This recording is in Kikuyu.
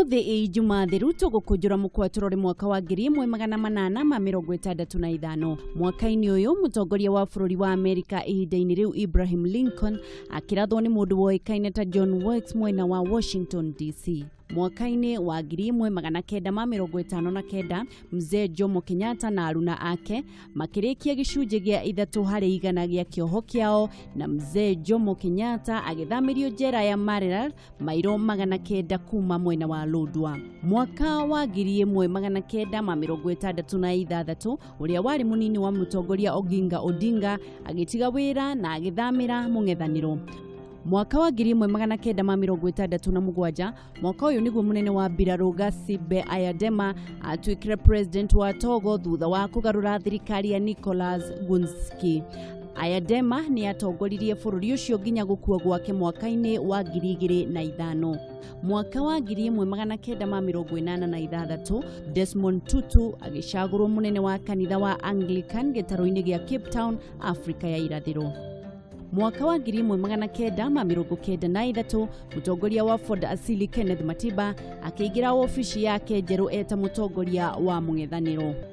Ũmũthĩ ĩ Ijumaa theru tũgũkũnjũra mũkwa tũrore mwaka wa 1865. Mwaka-inĩ ũyũ mũtongoria wa bũrũri wa Amerika ihinda-inĩ rĩu Ibrahim Lincoln akĩrathwo nĩ mũndũ woĩkaine ta John Wilkes mwena wa Washington DC. Mwaka-inĩ wa 1959 Mzee Jomo Kenyatta na aruna ake makĩrĩkia gĩcunjĩ gĩa 3% gĩa kĩoho kĩao na Mzee Jomo Kenyatta agĩthamĩrio njera ya Maralal mairo 900 kuma mwena wa Lodwar. Mwaka wa 1966 ũrĩa warĩ mũnini wa mũtongoria Oginga Odinga agĩtiga wĩra na agĩthamĩra mũng'ethanĩro. Mwaka wa 1967 mwaka ũyũ nĩguo mũnene wa mbirarũ Gasibe Ayadema atuĩkire president wa Togo thutha wa kũgarũra thirikari ya Nicolas Gunski. Ayadema nĩ atongoririe bũrũri ũcio nginya gũkua gwake mwaka-inĩ wa 2005. Mwaka wa 1986 Desmond Tutu agĩcagũrwo mũnene wa kanitha wa Anglican gĩtarũ-inĩ gĩa Cape Town, Afrika ya Irathĩro. Mwaka wa 1993 mũtongoria wa Ford Asili Kenneth Matiba akĩingĩra obici yake njerũ eta mũtongoria wa mũng'ethanĩro.